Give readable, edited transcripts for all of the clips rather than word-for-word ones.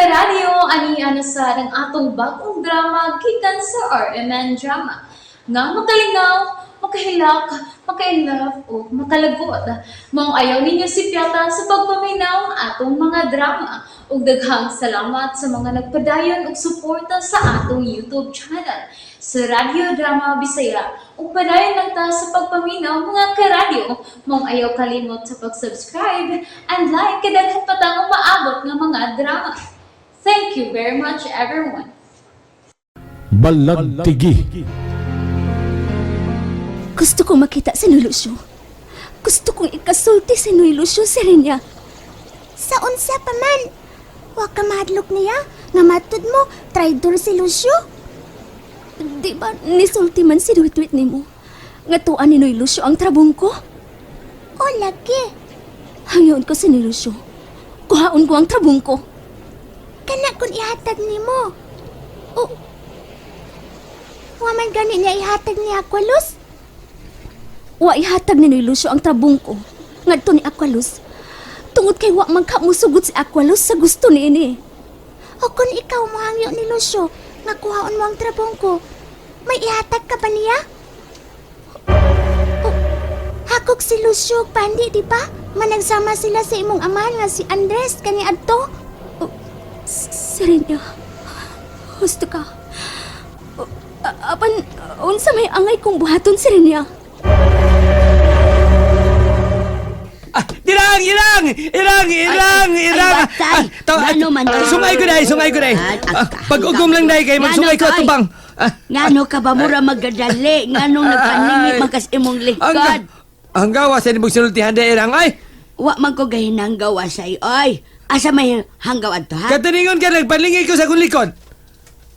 Karadyo, ani ana sa ang atong bagong drama gikan sa RMN Drama nga makalingaw, makahilak, maka-inlove o makalagot. Maong ayaw ninyo sipyata sa pagpaminaw ang atong mga drama. Ug daghang salamat sa mga nagpadayon og suporta sa atong YouTube channel sa Radyo Drama Bisaya. Ug padayon lang ta sa pagpaminaw, mga karadyo. Maong ayaw kalimot sa pag-subscribe and like kay daghan pa tang umaabot nga mga drama. Thank you very much, everyone. Balagtigi. Gusto kong makita si Noy Lucio. Gusto kong ikasulti si Noy Lucio, Serenia. Sa unsa pa man. Wa ka mahadlok niya nga matud mo traidor si Lucio. Di ba nisulti man si Duwit-Wit nimo nga tuan ni Noy Lucio ang trabong ko? O lagi. Hangyoon ko si Noy Lucio. Kuhaon ko ang trabong ko. Kana kun ihatag nimo. O, Wa man gani niya ihatag ni Aqualuz. Wa ihatag ni Noy Lucio ang trabong ko ngadto ni Aqualuz. Tungod kay wa man ka musugot si Aqualuz sa gusto niini. O kun ikaw mohangyo ni Lucio nga kuhaon mo ang trabong ko, may ihatag ka ba niya? O, hakog si Lucio og pandi, di ba? Managsama sila sa imong amahan nga si Andres kani adto. Serenia, husto ka. O, apan, unsa may angay kong buhaton, Serenia? Ah, irang, irang, irang, irang, Ay, ay, irang. ay, batay. Ngano man to? Sungay ko dai, sungay ko dai. Ay, Ah, pag-ugom lang dai kay magsungay ko Ngano ka, ay? atubang. Ah, Ngano ka ba mura magadali? Nganong nagpaningit man kas imong ang likod? Ang gawa sa nimong sultihan dai, irang ay. Wa man ko gahinanggaw say oy. Asa may hanggaw adto ha? Katuningon ka nagpanlingi ko sa akong likod.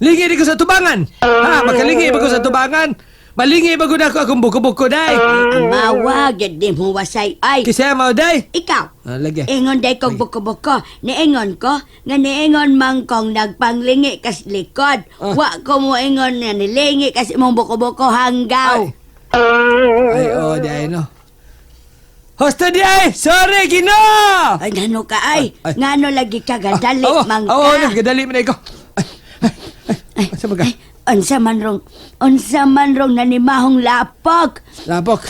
Lingi di ko sa tubangan. Ha, makalingi ba ko sa tubangan? Malingi ba ko na ako akong buko-buko dai? Amawa gyud di mo wasay ay. Kisa mao dai. Ikaw. Ah, lagi. Ingon day kog buko-buko. Niingon ko nga niingon man kong nagpanglingi kas likod. Ah. Wa ko mo ingon nga nilingi kas imong buko-buko hanggaw. Ay, oh, di ay no. Hosta di ay! Sorry, Gino! Ay, ngano ka ay? Ay. Ngano lagi ka gadali Ah, man Oo, ka? naggadali man ko. Ay, ay, ay, asa man ka? Ay, unsa man rong nanimahong lapok. Lapok.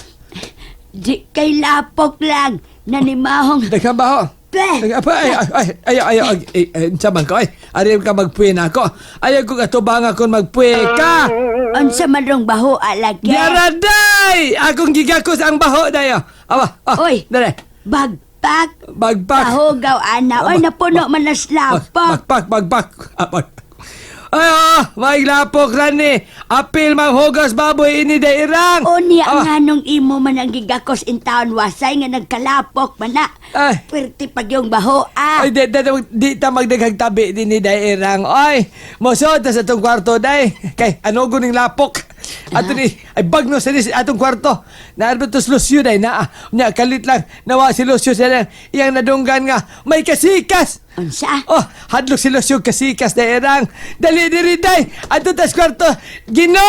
Di kay lapok lang nanimahong. Daghang baho. Bleh! Ay, ay, ay, ay, ay, ay, ay, ay, ay, unsa man ko, ay. Ari ka magpuwi na ako. Ayaw ko katubang akong magpuwi ka. Unsa man rong baho alagi. Yaraday! Akong gigakos ang baho dayo. Awa, ah, Oy. Dali. Bagpak. Bagpak. Kahugaw ana. Oy, napuno man na lapok. Bagpak, bagpak. Ah, Ay, oh, may lapok rani. Apil manghugas baboy ini dairang. Unya Ah. nganong imo man ang gigakos in town wasay nga nagkalapok man na. Ay. Perti pag yung baho ah. Ay, di, di, di, di ta magdaghang tabi din ni Dairang. Ay, mosod ta sa atong kwarto, day. Kay, ano ning lapok? Ato ni, ay bagno sa ni sa atong kwarto. Naarbo to si Lucio, day, naa. Nya, kalit lang. Nawa si Lucio sa lang. Iyang nadunggan nga, may kasikas! Unsa? Oh, hadlok si Lucio kasikas, Dairang. Dali diri, day. Ato tas kwarto. Gino!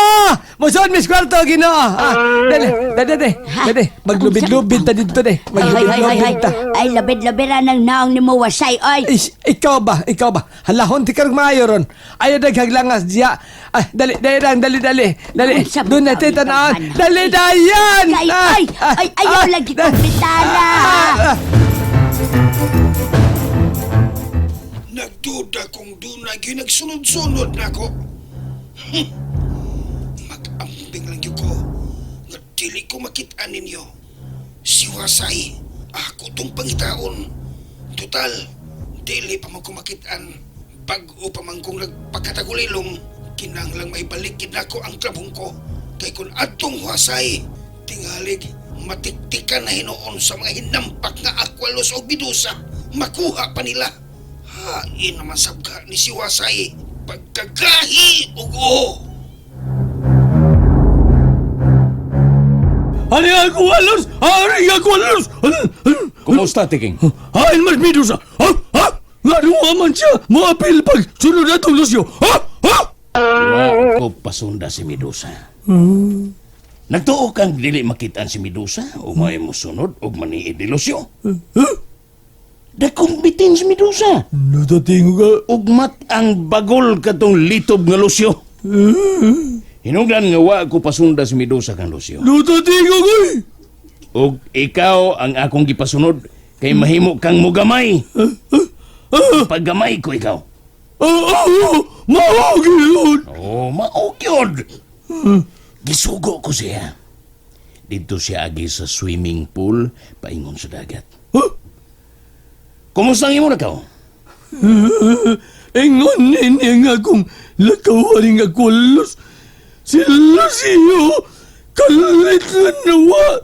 Mosod mis kwarto, Gino. Ah, dali, dali, dali. Dali, maglubid-lubid ta dito, day. Ay, ay, ay, ay, ay. Maglubid-lubid ta. Ay, labid-labira ng naong ni mo wasay, oy. Ish, ikaw ba? Ikaw ba? Halahon ti karong maayo ron. Ayaw daghaglangas diya. Ay, dali, dali lang, dali, dali. Dali. Unsa man Doon ka, natin ikaw tanaan. man? Dali, dayan! Kay, Ah, ay, ah, ay, ayaw ah, lagi kong pitara. ah, ah. Nagduda kong dunay gyud nagsunod-sunod na ako. Mag-ambing lang gyud ko nga dili ko makit-an ninyo. Si Wasay, ako tong pangitaon. Total, dili pa man ko makit-an. Bag-o pa man kong nagpakatagulilong, kinahanglang maibalik gid nako ang trabong ko. Kay kung adtong Wasay, tingalig matiktikan na hinuon sa mga hinampak nga akwalos o bidusa, makuha pa nila. Hain naman sabga ni si Wasay. Pagkagahi ug oo. Ari ako alos! Ari ako alos! Kumusta, Tiking? Hain mas midusa! Ha? Ha? Nga man siya! Maapil pag sunod na itong Lucio! Ha? Ha? Wa ko pasunda si Medusa. Nagtuo kang dili makitaan si Medusa o may musunod og maniid ni Lucio. Dakong bitin si Medusa. Nutatingo ka. Ugmat ang bagol katong litob nga Lucio. Hinungdan nga wa ko pasunda si Medusa kang Lucio. Nutatingo ko. Ug ikaw ang akong gipasunod kay mahimo kang mugamay. Paggamay ko ikaw. Mao gyud. Oh, mao gyud. Gisugo ko siya. Dito siya agi sa swimming pool paingon sa dagat. Kumusta ang imo nakaw? Ingon nini nga kung lakawaring Aqualus. Si Lucio, kalit na nawa.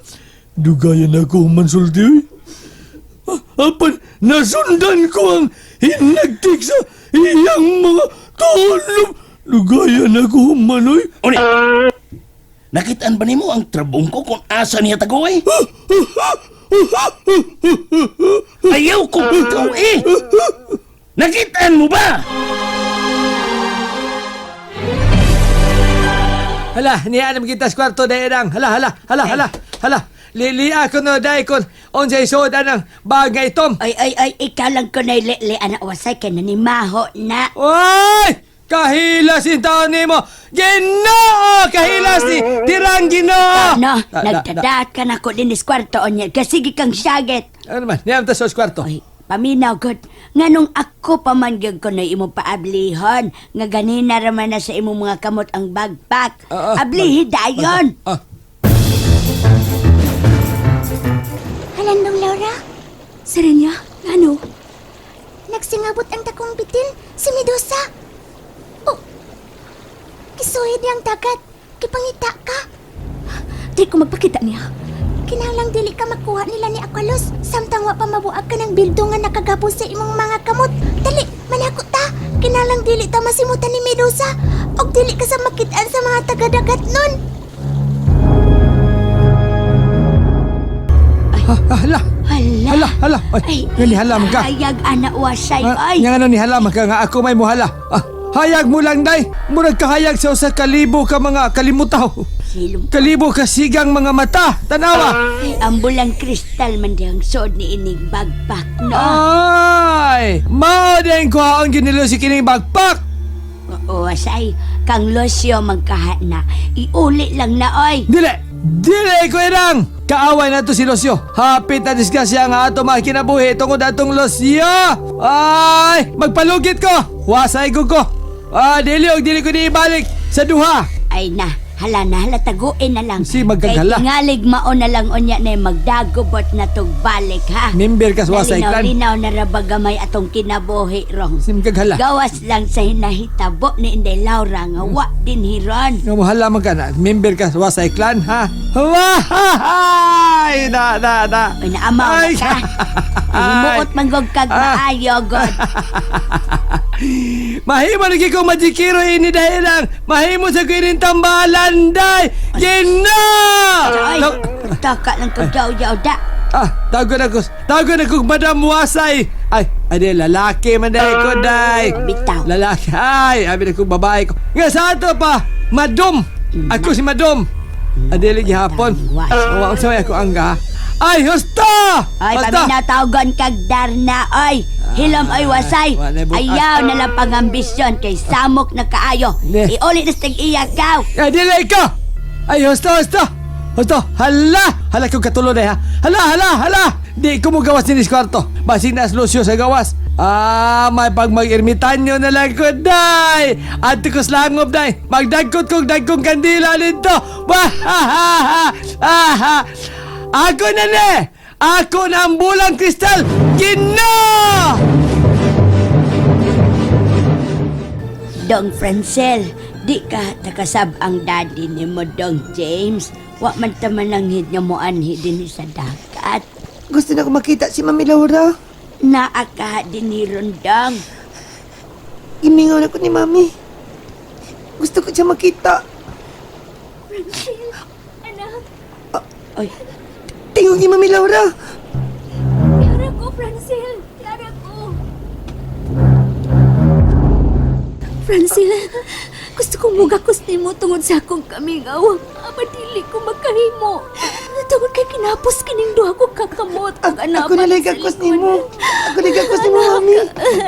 Dugayan ako mansulti. Oy. Apan nasundan ko ang hinagtik sa iyang mga tulob. Dugayan ako manoy. Uni. Nakitaan ba nimo ang trabong ko kung asa niya tagoy? Ayaw ko ikaw eh! Nakitaan mo ba? Hala, niya alam kita sa kwarto dahil ang. Hala, hala, hala, hala, hala. Lili ako no dahil kon unsay suod anang bagay itom. Oy, oy, oy, ikaw lang ko na ilili, anak wasay, kay nanimaho na. Oy! Kahilas in taon nimo. Ginoo! Kahilas ni Tirang Ginoo! Ano, Da, da, da. nagtadaat ka na ko din is kwarto onya, kasi sige kang syaget. Ano naman? Niyam ta sa kwarto. Oy, paminaw god. Nganong ako pa man gyud ko na imong paablihon, nga ganina raman na sa imong mga kamot ang bagpak. Ablihi dayon. Halandong Laura, Serenya, ano? nagsingabot ang dakong bitin, si Medusa. Oh, kisuhid niyang dagat, kipangita ka. Di ko magpakita niya. Kinahanglang dili ka makuha nila ni Aqualos. Samtang wa pa mabuag ka ng bildo nga nakagabos sa imong mga kamot. Dali, manakot ta. Kinahanglang dili ta masimutan ni Medusa. Og dili ka sa makitaan sa mga tagadagat nun. Hala. Hala. Hala, hala. Ay, nga nihala man ka. Hayag anak wasay Ah, oy. Nga ano nihala man ka nga ako may muhala. Hayag mo lang day. Murag kahayag sa usa ka libo ka mga kalimutaw. Silom. Kalibo ka sigang mga mata. Tanawa. Ay, ambulang kristal man dihang suod ni ining bagpak no. Ay! Mao din ko ang ginilo si kining bagpak. Oo, wasay. Kang Lucio magkaha na. Iuli lang na oy. Dili! Dili ko irang! Kaaway na to si Lucio. Hapit na disgrasya nga ato mga kinabuhi tungod atong Lucio. Ay! Magpalugit ko! Wasay ko ko! Dili og dili ko ni ibalik sa duha. Ay na, hala na, hala, taguin na lang. Si magkaghala. Kay tingalig mao na lang unya na magdagobot na tug balik ha. Member ka sa Wasay Clan. Linaw na ra ba gamay atong kinabuhi rong. Si magkaghala. Gawas lang sa hinahitabo ni Inday Laura nga wa din hiron. Nga mo hala man ka na. Member ka sa Wasay Clan, ha? Wahahay! Na, na, na. Ay, naamaw na Ay! ka. Himuot manggog kag maayo god. Mahimo lagi ko majikiro ini dahil lang. Mahimo sa ko ining tambalan day. Gina! Ay, taka lang kag yaw da. Tago na ko. Tago na ko Madam Wasay. Ay, ay di, lalaki man day ko day. Bitaw. Lalaki. Ay, abi na ko babae ko. Nga sa ato pa, Madam. Ako si Madam. Adili gihapon. Wasay. Wa sa ako angga. Ay, husta! Ay, Husta! paminatawagan kag Darna, oy. Hilom, oy, wasay. Wala bukas. Ayaw na lang pangambisyon kay samok na kaayo. Ne. Iuli na sa tag-iya kaw. Ay, dili ka! Ay, husto, husto! Husto! Hala! Hala kong katulo na ha! Hala, hala, hala! Di ko mo gawas din kwarto. Basig na Lucio sa gawas. May pag mag-ermitanyo na lang ko, day! At ko slangob, day! Magdagkot kong dagkong kandila nito! Wahahaha! Aha! Ako na ne! Ako na ang bulang kristal! Gino! Dong Francel, di ka takasab ang daddy ni mo, Dong James. Wa man ta mananghid nga mo anhi din sa dagat. Gusto na ko makita si Mami Laura. Naa ka din ni Rondong. Gimingaw na ko ni Mami. Gusto ko siya makita. Anak, Oy, Tingog ni Mami Laura. Tiara ko, Francel. Tiara ko. Francel, gusto kong mugakos nimo tungod sa akong kamingaw. Ama, dili ko makahimo. Tungod kay kinapos kining duha ko kakamot ug anak. Ako na lang gakos nimo. Ako na gakos nimo, Mami.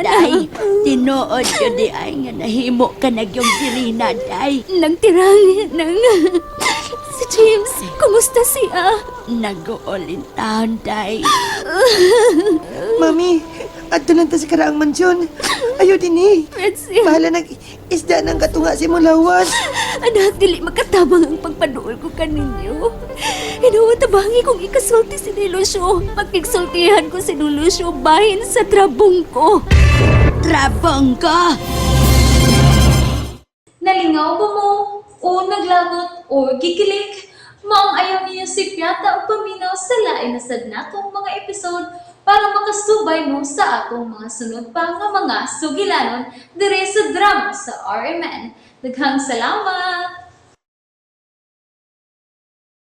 Day, tinuod yun di ay nga nahimo ka na yung sirina, day. Nang tirang, nang... Si James, kumusta siya? Nag-uulin taon, day. Mami, adto lang ta sa karaang mansyon. Ayo din eh. Francis, Bahala nag isda ng katunga si Mulawas. anak, dili makatabang ang pagpaduol ko kaninyo. Hinuwa tabangi kong ikasulti si Lucio. Pagkigsultihan ko si Lucio bahin sa trabong ko. Trabong ko! Nalingaw ba mo? O naglagot o gikilig? Maong ayaw niyo si Piata o paminaw sa lain na sad natong mga episode para makasubay mo sa atong mga sunod pa nga mga sugilanon dire sa drama sa RMN. Daghang salamat!